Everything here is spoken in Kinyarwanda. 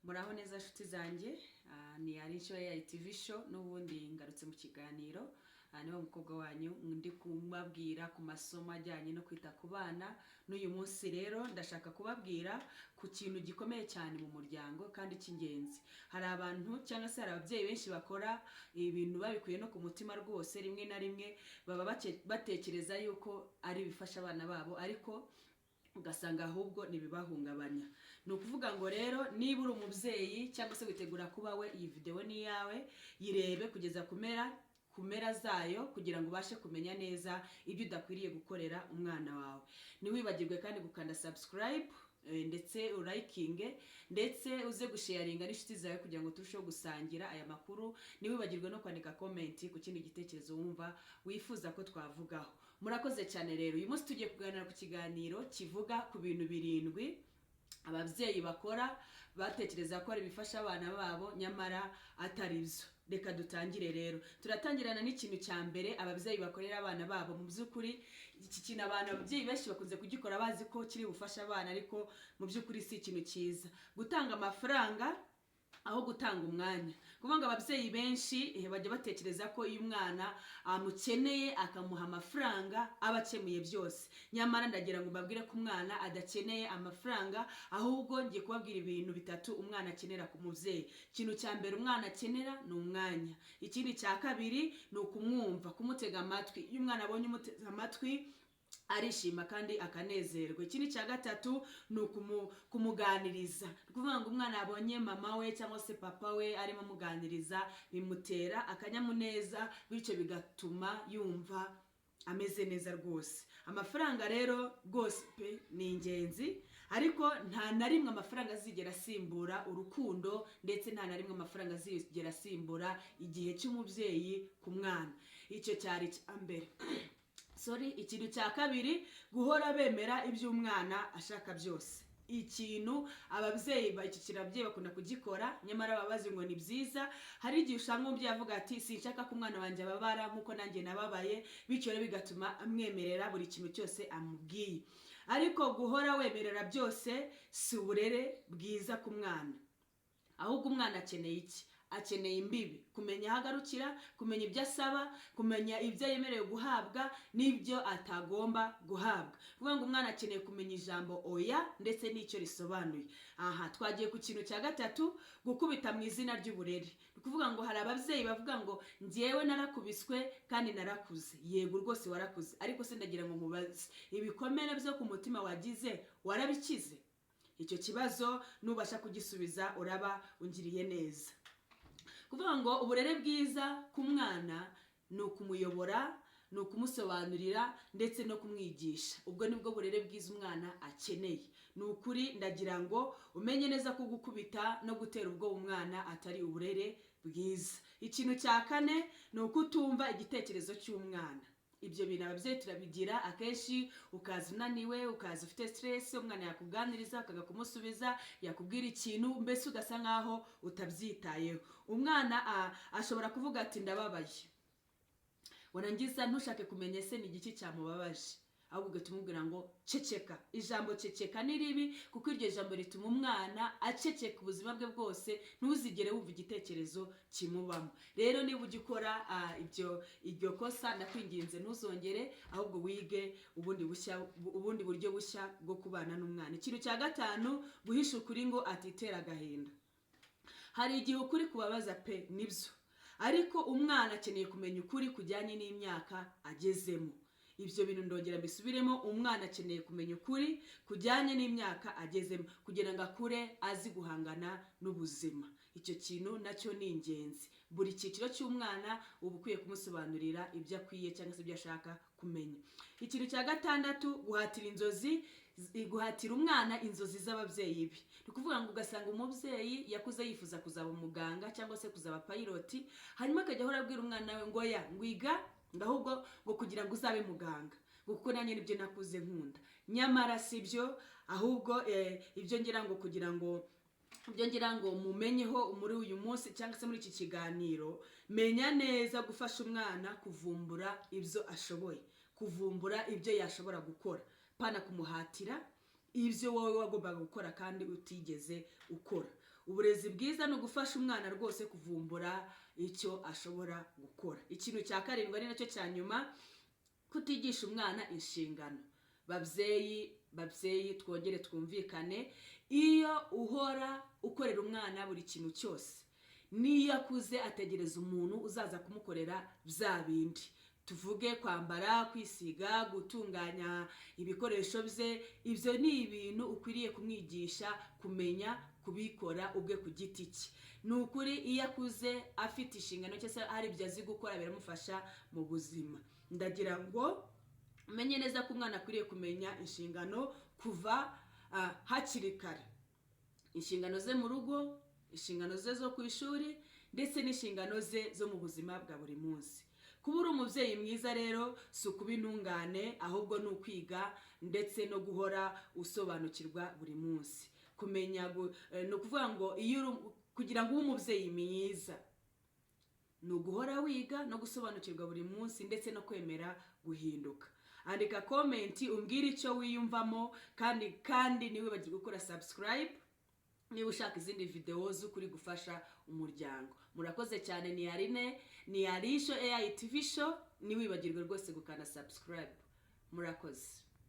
Muraho neza nshuti zanjye. Ni Arinshyo ya TV show, n'ubundi ngarutse mu kiganiro. Niwe mukobwa wanyu ndi kubabwira ku masomo ajyanye no kwita ku bana. N'uyu munsi rero ndashaka kubabwira ku kintu gikomeye cyane mu muryango kandi cy'ingenzi. Hari abantu cyangwa se hari ababyeyi benshi bakora ibintu babikuye no ku mutima rwose. Rimwe na rimwe baba batekereza yuko ari ibifasha abana babo, ariko ugasanga ahubwo ntibibahungabanya. Ni ukuvuga ngo rero, niba uri umubyeyi cyangwa se witegura kuba we, iyi videwo ni iyawe. Yirebe kugeza ku mpera zayo kugira ngo ubashe kumenya neza ibyo udakwiriye gukorera umwana wawe. Ntiwibagirwe kandi gukanda subscribe, ndetse urayikinge, ndetse uze gusharinga n'inshuti zawe kugira ngo turusheho gusangira aya makuru. Ntiwibagirwe no kwandika comment ku kindi gitekerezo wumva wifuza ko twavugaho. Murakoze cyane. Rero uyu munsi tugiye kuganira ku kiganiro kivuga ku bintu birindwi ababyeyi bakora batekereza ko ari ibifasha abana babo, nyamara atari byo. Reka dutangire rero. Turatangirana n'ikintu cya mbere ababyeyi bakorera abana babo. Mu by'ukuri iki kintu abantu, ababyeyi benshi bakunze kugikora bazi ko kiri bufashe abana, ariko mu by'ukuri si ikintu cyiza: gutanga amafaranga aho gutanga umwanya. Kuvuga ngo ababyeyi benshi bajya batekereza ko iyo umwana amukeneye akamuha amafaranga aba akemuye byose. Nyamara ndagira ngo mbabwire ko umwana adakeneye amafaranga. Ahubwo ngiye kubabwira ibintu bitatu umwana akenera ku mubyeyi. Ikintu cya mbere umwana akenera ni umwanya. Ikindi cya kabiri ni ukumwumva, kumutega amatwi. Iyo umwana abonye umuteze amatwi arishima kandi akanezerwa. Ikindi cya gatatu ni kumuganiriza. Ni ukuvuga ngo umwana yabonye mama we cyangwa se papa we arimo amuganiriza, bimutera akanyamuneza, bityo bigatuma yumva ameze neza rwose. Amafaranga rero rwose pe ni ingenzi, ariko nta na rimwe amafaranga azigera asimbura urukundo, ndetse nta na rimwe amafaranga azigera asimbura igihe cy'umubyeyi ku mwana. Icyo cyari icya mbere, sorry. Ikintu cya kabiri, guhora bemera ibyo umwana ashaka byose. Ikintu ababyeyi iki kintu ababyeyi bakunda kugikora, nyamara baba bazi ngo ni byiza. Hari igihe usanga umubyeyi avuga ati: "Sinshaka ko umwana wanjye ababara nk'uko nanjye nababaye." Bityo rero bigatuma amwemerera buri kintu cyose amubwiye. Ariko guhora wemerera byose si uburere bwiza ku mwana. Ahubwo umwana akeneye iki? Akeneye imbibi, kumenya aho agarukira, kumenya ibyo asaba, kumenya ibyo yemerewe guhabwa n'ibyo atagomba guhabwa. Kuvuga ngo umwana akeneye kumenya ijambo "oya" ndetse n'icyo risobanuye. Aha twagiye ku kintu cya gatatu, gukubita mu izina ry'uburere. Ni ukuvuga ngo hari ababyeyi bavuga ngo: "Njyewe narakubiswe kandi narakuze." Yego rwose warakuze, ariko se ndagira ngo nkubaze, ibikomere byo ku mutima wagize warabikize? Icyo kibazo nubasha kugisubiza uraba ungiriye neza. Kuvuga ngo uburere bwiza ku mwana ni ukumuyobora, ni ukumusobanurira ndetse no kumwigisha. Ubwo nibwo burere bwiza umwana akeneye. Ni ukuri ndagira ngo umenye neza ko gukubita no gutera ubwoba umwana atari uburere bwiza. Ikintu cya kane ni ukutumva igitekerezo cy'umwana. Ibyo bintu ababyeyi turabigira akenshi. Ukaza unaniwe, ukaza ufite stress, umwana yakuganiriza ukaga kumusubiza, yakubwira ikintu mbese ugasa nkaho utabyitayeho. Umwana ashobora kuvuga ati: "Ndababaye." Warangiza ntushake kumenya ese ni igiki cyamubabaje, ahubwo ugahita umubwira ngo: "Ceceka." Ijambo "ceceka" ni ribi, kuko iryo jambo rituma umwana aceceka ubuzima bwe bwose, ntuzigere wumva igitekerezo kimubamo. Rero niba ujya ukora ibyo, iryo kosa, ndakwinginze ntuzongere, ahubwo wige ubundi bushya, ubundi buryo bushya bwo kubana n'umwana. Ikintu cya gatanu, guhisha ukuri ngo atitera agahinda. Hari igihe ukuri kubabaza pe, nibyo, ariko umwana akeneye kumenya ukuri kujyanye n'imyaka agezemo. Ibyo bintu ndongera mbisubiremo: umwana akeneye kumenya ukuri kujyanye n'imyaka agezemo kugira ngo akure azi guhangana n'ubuzima. Icyo kintu nacyo ni ingenzi. Buri cyiciro cy'umwana uba ukwiye kumusobanurira ibyo akwiye cyangwa se ibyo ashaka kumenya. Ikintu cya gatandatu, guhatira inzozi, guhatira umwana inzozi z'ababyeyi be. Ni ukuvuga ngo ugasanga umubyeyi yakuze yifuza kuzaba umuganga cyangwa se kuzaba pilot, hanyuma akajya ahora abwira umwana we ngo: "Ya ngwiga ngo ahubwo ngo kugira ngo uzabe muganga, ngo kuko nanjye nibyo nakuze nkunda." Nyamara si byo. Ahubwo ibyo ngira ngo kugira ngo ibyo ngira ngo mumenyeho muri uyu munsi cyangwa se muri iki kiganiro, menya neza gufasha umwana kuvumbura ibyo ashoboye, kuvumbura ibyo yashobora gukora, pana kumuhatira. Ibyo wowe wagombaga gukora kandi utigeze ukora. Uburezi bwiza ni ugufasha umwana rwose kuvumbura icyo ashobora gukora. Ikintu cya karindwi, ari nacyo cya nyuma, kutigisha umwana inshingano. Babyeyi, babyeyi, twongere twumvikane: iyo uhora ukorera umwana buri kintu cyose, n'iyo akuze ategereza umuntu uzaza kumukorera bya bindi. Tuvuge kwambara, kwisiga, gutunganya ibikoresho bye. Ibyo ni ibintu ukwiriye kumwigisha kumenya kubikora ubwe ku giti cye. Ni ukuri, iyo akuze afite inshingano cyangwa se hari ibyo azi gukora, biramufasha mu buzima. Ndagira ngo umenye neza ko umwana akwiriye kumenya inshingano kuva hakiri kare: inshingano ze mu rugo, inshingano ze zo ku ishuri, ndetse n'inshingano ze zo mu buzima bwa buri munsi. Kuba uri umubyeyi mwiza rero si ukuba intungane, ahubwo ni ukwiga ndetse no guhora usobanukirwa buri munsi. Kumenya ni ukuvuga ngo iyo uri kugira ngo ube umubyeyi mwiza ni uguhora wiga no gusobanukirwa buri munsi, ndetse no kwemera guhinduka. Andika comment umbwire icyo wiyumvamo, kandi ntiwibagirwe gukora subscribe niba ushaka izindi videwo z'ukuri gufasha umuryango. Murakoze cyane. Ni Aline, ni Arisho AI TV Show. Ntiwibagirwe rwose gukanda subscribe. Murakoze.